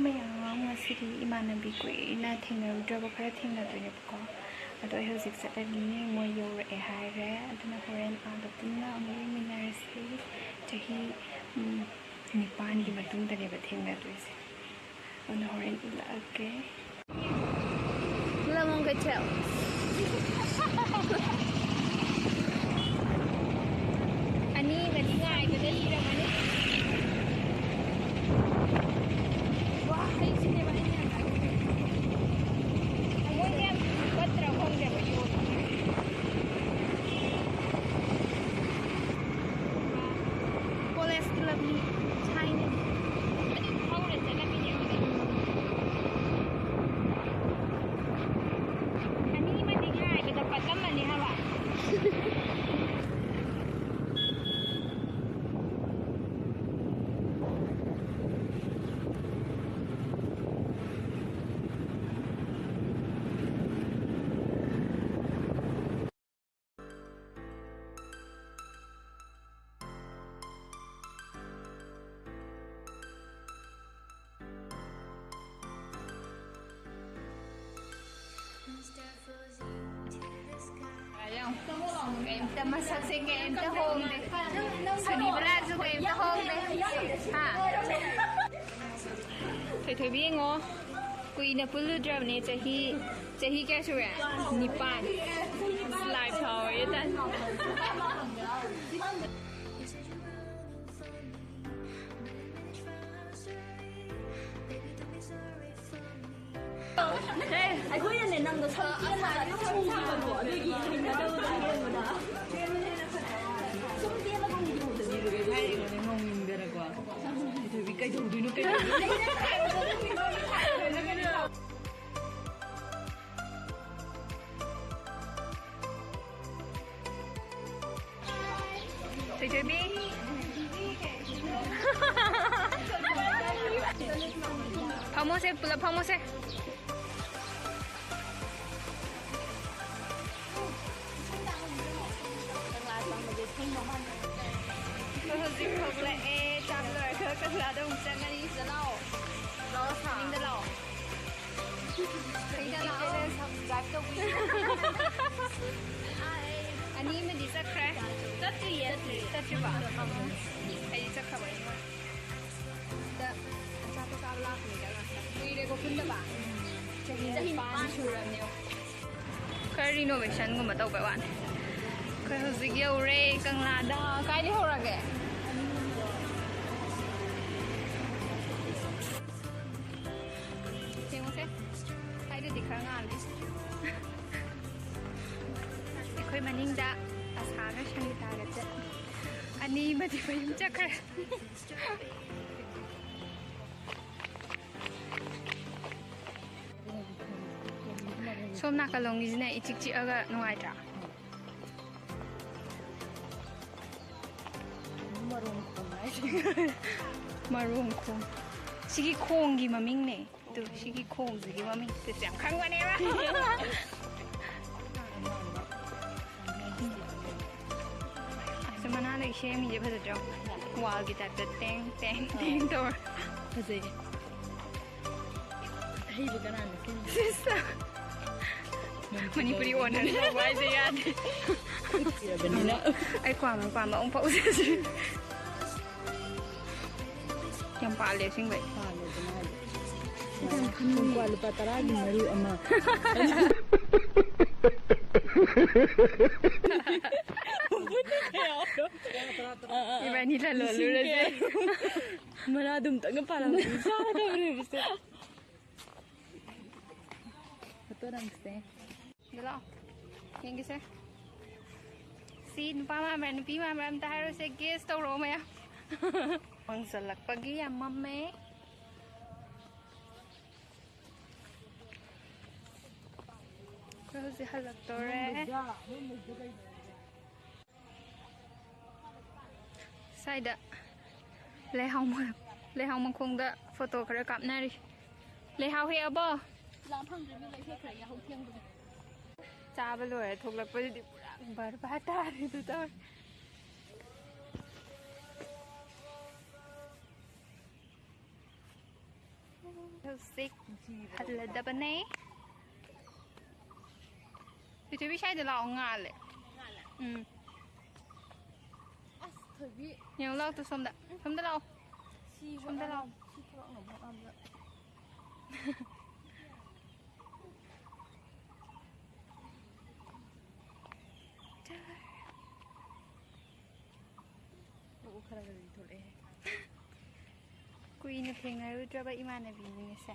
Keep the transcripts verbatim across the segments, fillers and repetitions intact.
ꯃꯌꯥꯝ, ꯉꯁꯤꯗꯤ ꯏꯃꯥꯟꯅꯕꯤ ꯀꯨꯏꯅ ꯊꯦꯡꯅꯔꯨꯗ꯭ꯔꯕ ꯈꯔ ꯊꯦꯡꯅꯗꯣꯏꯅꯦꯕꯀꯣ꯫ ꯑꯗꯣ ꯑꯩ ꯍꯧꯖꯤꯛ ꯆꯠꯂꯅꯤ, ꯃꯣꯏ ꯌꯧꯔꯛꯑꯦ ꯍꯥꯏꯔꯦ꯫ ꯑꯗꯨꯅ ꯍꯣꯔꯦꯟ ꯑꯥꯗ ꯄꯨꯟꯅ ꯑꯃꯨꯛ ꯌꯦꯡꯃꯤꯟꯅꯔꯁꯤ꯫ ꯆꯍꯤ, ꯎꯝ, ꯅꯤꯄꯥꯟꯒꯤ ꯃꯇꯨꯡꯗꯅꯦꯕ ꯊꯦꯡꯅꯗꯣꯏꯁꯦ꯫ ꯑꯗꯨꯅ ꯍꯣꯔꯦꯟ ꯎꯠꯂꯛꯑꯒꯦ꯫ ꯂꯃꯣꯡ ꯀꯩꯊꯦꯜ꯫ ꯑꯅꯤ ꯑꯃꯗꯤ ꯉꯥꯏꯕꯗ ꯁꯤꯔꯝꯃꯅꯤ꯫ ꯋꯥ, ꯑꯩꯁꯤꯅꯦꯕ ꯑꯩꯅ ꯌꯥꯝ ꯆꯥꯅꯤꯡꯉꯤꯁꯦ꯫ ꯃꯣꯏꯗꯤ ꯌꯥꯝ ꯄꯠꯇ꯭ꯔꯥ ꯈꯪꯗꯦꯕ ꯌꯣꯜꯂꯤ꯫ ꯀꯣꯂꯦꯖꯀꯤ ꯂꯝꯕꯤ ꯊꯥꯏꯅ꯫ ꯑꯗꯨ ꯊꯧꯔ ꯆꯠꯂꯝꯃꯤꯅꯦ ꯑꯩꯈꯣꯏꯗꯤ꯫ ꯑꯅꯤ ꯑꯃꯗꯤ ꯉꯥꯏꯕꯗ ꯄꯠꯂꯝꯃꯅꯤ ꯍꯥꯏꯕ꯫ ꯀꯩꯝꯇ ꯃꯁꯛꯁꯦ ꯀꯩꯝꯇ ꯍꯣꯡꯗꯦ꯫ ꯁꯨꯅꯤꯕꯂꯥꯁꯨ ꯀꯩꯝꯇ ꯍꯣꯡꯗꯦ꯫ ꯍꯥ? ꯊꯣꯏꯊꯣꯏꯕꯤ ꯌꯦꯡꯉꯣ꯫ ꯀꯨꯏꯅ ꯄꯨꯜꯂꯨꯗ꯭ꯔꯕꯅꯦ꯫ ꯆꯍꯤ, ꯆꯍꯤ ꯀꯌꯥ ꯁꯨꯔꯦ? ꯅꯤꯄꯥꯟ꯫ ꯑꯁ, ꯂꯥꯏ ꯐꯥꯎꯔꯦ ꯇꯥꯏ꯫ ꯑꯩꯈꯣꯏꯅꯅꯦ ꯅꯪꯗꯣ ꯁꯝ ꯇꯦꯟꯅ ꯆꯣꯡꯈꯤꯕꯗꯣ ꯑꯗꯨꯒꯤ ꯍꯩꯅꯗꯕꯗꯣ ꯌꯦꯡꯕꯗ꯫ ꯁꯨꯝ ꯇꯦꯟꯅ ꯆꯣꯡꯈꯤꯕꯗꯨꯅꯦ꯫ ꯍꯥꯏꯔꯤꯕꯅꯦ ꯉꯧꯅꯤꯡꯗꯅꯀꯣ꯫ ꯀꯩꯗꯧꯕꯤ ꯀꯩꯗꯧꯗꯣꯏꯅꯣ ꯀꯩꯗꯧꯗꯣꯏꯅꯣ? ꯊꯣꯏꯊꯣꯏꯕꯤ꯫ ꯐꯝꯃꯣꯁꯦ, ꯄꯨꯂꯞ ꯐꯝꯃꯣꯁꯦ꯫ ꯀꯪꯂꯥ ꯆꯪꯕꯁꯦ ꯊꯦꯡꯕ ꯃꯥꯜꯂꯦ꯫ ꯑꯩꯈꯣꯏ ꯍꯧꯖꯤꯛ ꯊꯣꯛꯂꯛꯑꯦ꯫ ꯆꯥꯛ ꯂꯣꯏꯔꯒ ꯀꯪꯂꯥꯗ ꯑꯃꯨꯛ ꯆꯪꯉꯅꯤ꯫ ꯁꯤꯗ ꯂꯥꯛꯑꯣ꯫ ꯂꯥꯛꯑꯣ꯫ ꯆꯠꯇ꯭ꯔꯤꯕ? ꯑꯩꯗꯤ ꯆꯠꯈ꯭ꯔꯕꯅꯤ ꯃꯣꯏ꯫ ꯁꯤꯗ ꯑꯆꯥꯄꯣꯠ ꯆꯥꯕ ꯂꯥꯛꯄꯅꯤꯗ ꯉꯥꯛꯇꯪ꯫ ꯀꯨꯏꯔꯦꯀꯣ ꯄꯨꯟꯗꯕ? ꯆꯍꯤ ꯅꯤꯄꯥꯟ ꯁꯨꯔꯕꯅꯦ꯫ ꯈꯔ renovationꯒꯨꯝꯕ ꯇꯧꯕꯩ ꯋꯥꯅꯤ꯫ ꯑꯩꯈꯣꯏ ꯍꯧꯖꯤꯛ ꯌꯧꯔꯦ ꯀꯪꯂꯥꯗ꯫ ꯀꯥꯏ ꯂꯩꯍꯧꯔꯒꯦ? ꯌꯦꯡꯉꯨꯁꯦ꯫ ꯁ꯭ꯋꯥꯏꯗꯗꯤ ꯈꯔ ꯉꯥꯜꯂꯤ꯫ ꯑꯩꯈꯣꯏ ꯃꯅꯤꯡꯗ ꯑꯁꯥꯒ ꯁꯪꯒꯤꯇꯥꯒ ꯆꯠꯂꯤ꯫ ꯑꯅꯤꯃꯗꯤ ꯃꯌꯨꯝ ꯆꯠꯈ꯭ꯔꯦ꯫ ꯁꯣꯝ ꯅꯥꯀꯜꯂꯣꯝꯒꯤꯁꯤꯅ ꯏꯆꯤꯛ ꯆꯤꯛꯑꯒ ꯅꯨꯡꯉꯥꯏꯇ꯭ꯔꯥ? ꯃꯔꯣꯡ ꯈꯣꯡ꯫ ꯁꯤꯒꯤ ꯈꯣꯡꯒꯤ ꯃꯃꯤꯡꯅꯦ꯫ ꯇꯨ, ꯁꯤꯒꯤ ꯈꯣꯡꯁꯤꯒꯤ ꯃꯃꯤꯡ꯫ ꯁꯤꯁꯦ ꯌꯥꯝ ꯈꯪꯕꯅꯦꯕ꯫ ꯑꯁ, ꯃꯅꯥ ꯂꯩ ꯁꯦꯝꯃꯤꯁꯦ ꯐꯖꯗ꯭ꯔꯣ? Wallꯒꯤ typeꯇ ꯇꯦꯡ, ꯇꯦꯡ, ꯇꯦꯡ ꯇꯧꯔ꯫ ꯐꯖꯩ꯫ ꯑꯍꯩꯕ ꯀꯅꯥꯅ ꯁꯦꯝꯃꯤ? ꯁꯤꯁ꯫ ꯃꯅꯤꯄꯨꯔꯤ ꯑꯣꯅꯔ ꯇꯧꯕ ꯍꯥꯏꯁꯦ ꯌꯥꯗꯦ꯫ ꯎꯠꯈꯤꯔꯕꯅꯤꯅ꯫ ꯑꯩ ꯈ꯭ꯋꯥꯡ ꯄꯥꯝꯕ ꯑꯃꯨꯛ ꯐꯥꯎ ꯎꯖꯗ꯭ꯔꯤ꯫ ꯌꯥꯝ ꯄꯥꯜꯂꯦ ꯑꯁꯦꯡꯕꯩ꯫ ꯄꯥꯜꯂꯦ ꯑꯗꯨꯅ ꯍꯥꯏꯗꯤ꯫ ꯀꯣꯡꯀ꯭ꯋꯥ ꯂꯨꯄꯥ ꯇꯔꯥꯒꯤ ꯃꯔꯨ ꯑꯃ꯫ ꯏꯕꯥꯅꯤ ꯂꯂꯣꯜꯂꯨꯔꯁꯦ꯫ ꯃꯅꯥꯗꯨꯝꯇꯪꯒ ꯄꯥꯜꯂꯝꯃꯗꯤ ꯆꯥꯒꯗꯕꯅꯦꯕꯁꯦ꯫ ꯐꯣꯇꯣ ꯅꯝꯁꯦ꯫ ꯑꯗꯨ ꯂꯥꯛꯑꯣ꯫ ꯌꯦꯡꯒꯦꯁꯦ꯫ ꯁꯤ ꯅꯨꯄꯥ ꯃꯥꯟꯕ꯭ꯔꯥ, ꯅꯨꯄꯤ ꯃꯥꯟꯕ꯭ꯔꯥ ꯑꯝꯇ ꯍꯥꯏꯔꯣꯁꯦ꯫ Guess ꯇꯧꯔꯛꯑꯣ ꯃꯌꯥꯝ꯫ ꯃꯪꯁꯜꯂꯛꯄꯒꯤ ꯌꯥꯝ ꯃꯝꯃꯦ꯫ ꯑꯩꯈꯣꯏ ꯍꯧꯖꯤꯛ ꯍꯜꯂꯛꯇꯣꯔꯦ꯫ ꯁ꯭ꯋꯥꯏꯗ ꯂꯩꯍꯥꯎ ꯃ-, ꯂꯩꯍꯥꯎ ꯃꯈꯣꯡꯗ ꯐꯣꯇꯣ ꯈꯔ ꯀꯥꯞꯅꯔꯤ꯫ ꯂꯩꯍꯥꯎ ꯍꯦꯛꯑꯕꯣ? ꯂꯥꯝ ꯐꯪꯗ꯭ꯔꯦ, ꯃꯤ ꯂꯣꯏ ꯍꯦꯛꯈ꯭ꯔꯦ, ꯌꯥꯍꯧ ꯊꯦꯡꯕꯒꯤ꯫ ꯆꯥꯕ ꯂꯣꯏꯔꯦ, ꯊꯣꯛꯂꯛꯄꯗꯗꯤ ꯄꯨꯔꯥ ꯕꯔꯕꯥꯔ ꯇꯥꯔꯦ ꯑꯗꯨ ꯇꯧꯔꯦ꯫ ꯍꯧꯖꯤꯛ ꯍꯜꯂꯗꯕꯅꯦ꯫ ꯄ꯭ꯔꯤꯊꯤꯕꯤ ꯁ꯭ꯋꯥꯏꯗ ꯂꯥꯛꯑꯣ, ꯉꯥꯜꯂꯦ꯫ ꯎꯝ꯫ ꯌꯦꯡꯉꯨ ꯂꯥꯎ ꯇꯨ ꯁꯣꯝꯗ꯫ ꯁꯣꯝꯗ ꯂꯥꯛꯑꯣ꯫ ꯁꯣꯝꯗ ꯂꯥꯛꯑꯣ꯫ ꯈꯔ ꯈꯔꯗꯤ ꯊꯣꯛꯂꯛꯑꯦ꯫ ꯀꯨꯏꯅ ꯊꯦꯡꯅꯔꯨꯗ꯭ꯔꯕ ꯏꯃꯥꯟꯅꯕꯤꯅꯤꯅꯦꯁꯦ꯫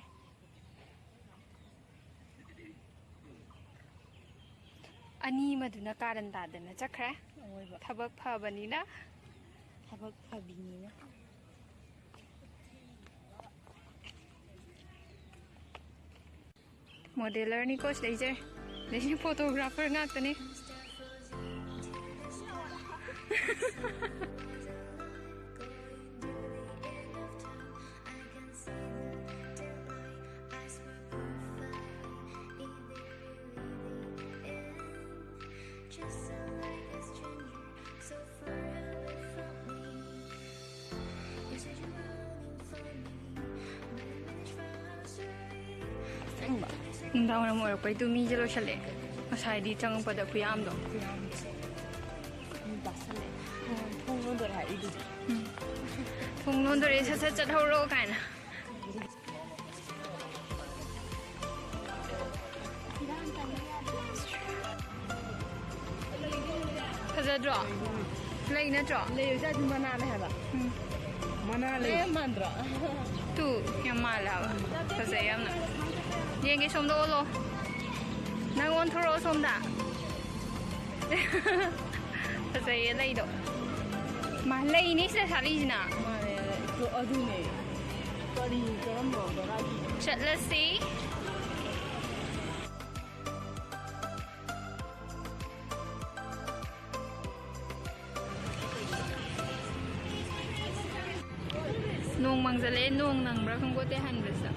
ꯑꯅꯤꯃꯗꯨꯅ ꯀꯥꯔꯟ ꯇꯥꯗꯅ ꯆꯠꯈ꯭ꯔꯦ꯫ ꯑꯋꯣꯏꯕ꯫ ꯊꯕꯛ ꯐꯕꯅꯤꯅ꯫ ꯊꯕꯛ ꯐꯕꯤꯅꯤꯅ꯫ ꯃꯣꯗꯦꯂꯔꯅꯤꯀꯣ ꯁꯤꯗꯩꯁꯦ꯫ ꯑꯗꯩꯁꯤ ꯐꯣꯇꯣꯒ꯭ꯔꯥꯐꯔ ꯉꯥꯛꯇꯅꯦ꯫ ꯅꯨꯡꯗꯥꯡ ꯋꯥꯏꯔꯝ ꯑꯣꯏꯔꯛꯄꯩ ꯇꯨ ꯃꯤꯁꯦ ꯂꯣꯏꯁꯜꯂꯛꯑꯦ꯫ ꯉꯁꯥꯏꯗꯤ ꯆꯪꯉꯛꯄꯗ ꯈꯨꯌꯥꯝꯗꯣ꯫ ꯊꯣꯡ ꯂꯣꯟꯗꯣꯔꯦ ꯍꯥꯏꯔꯛꯏꯗꯨꯗꯤ꯫ ꯎꯝ꯫ ꯊꯣꯡ ꯂꯣꯟꯗꯣꯔꯦ, ꯁꯠ ꯁꯠ ꯆꯠꯍꯧꯔꯣ ꯀꯥꯏꯅ꯫ ꯐꯖꯗ꯭ꯔꯣ? ꯂꯩ ꯅꯠꯇ꯭ꯔꯣ? ꯂꯩ ꯑꯣꯏꯇꯥꯔꯗꯤ ꯃꯅꯥꯅꯦ ꯍꯥꯏꯕ꯫ ꯎꯝ꯫ ꯃꯅꯥ ꯂꯩ꯫ ꯂꯩ ꯌꯥꯝ ꯃꯥꯟꯗ꯭ꯔꯣ? ꯇꯨ, ꯌꯥꯝ ꯃꯥꯜꯂꯦ ꯍꯥꯏꯕ꯫ ꯐꯖꯩ ꯌꯥꯝꯅ꯫ ꯌꯦꯡꯒꯦ, ꯁꯣꯝꯗ ꯑꯣꯜꯂꯣ꯫ ꯅꯪ ꯑꯣꯟꯊꯣꯔꯛꯑꯣ ꯁꯣꯝꯗ꯫ ꯐꯖꯩꯌꯦ ꯂꯩꯗꯣ꯫ ꯃꯥ, ꯂꯩꯅꯦ ꯁꯤꯗ ꯁꯥꯠꯂꯤꯁꯤꯅ꯫ ꯃꯥꯅꯦ, ꯑꯗꯨꯅꯦ꯫ ꯀꯔꯤ, ꯀꯔꯝꯕ ꯚꯦꯔꯥꯏꯇꯤ? ꯆꯠꯂꯁꯤ꯫ ꯅꯣꯡ ꯃꯪꯖꯜꯂꯛꯑꯦ, ꯅꯣꯡ ꯅꯪꯕ꯭ꯔꯥ ꯈꯪꯄꯣꯠꯇꯦ ꯍꯟꯕꯁꯤꯗ꯫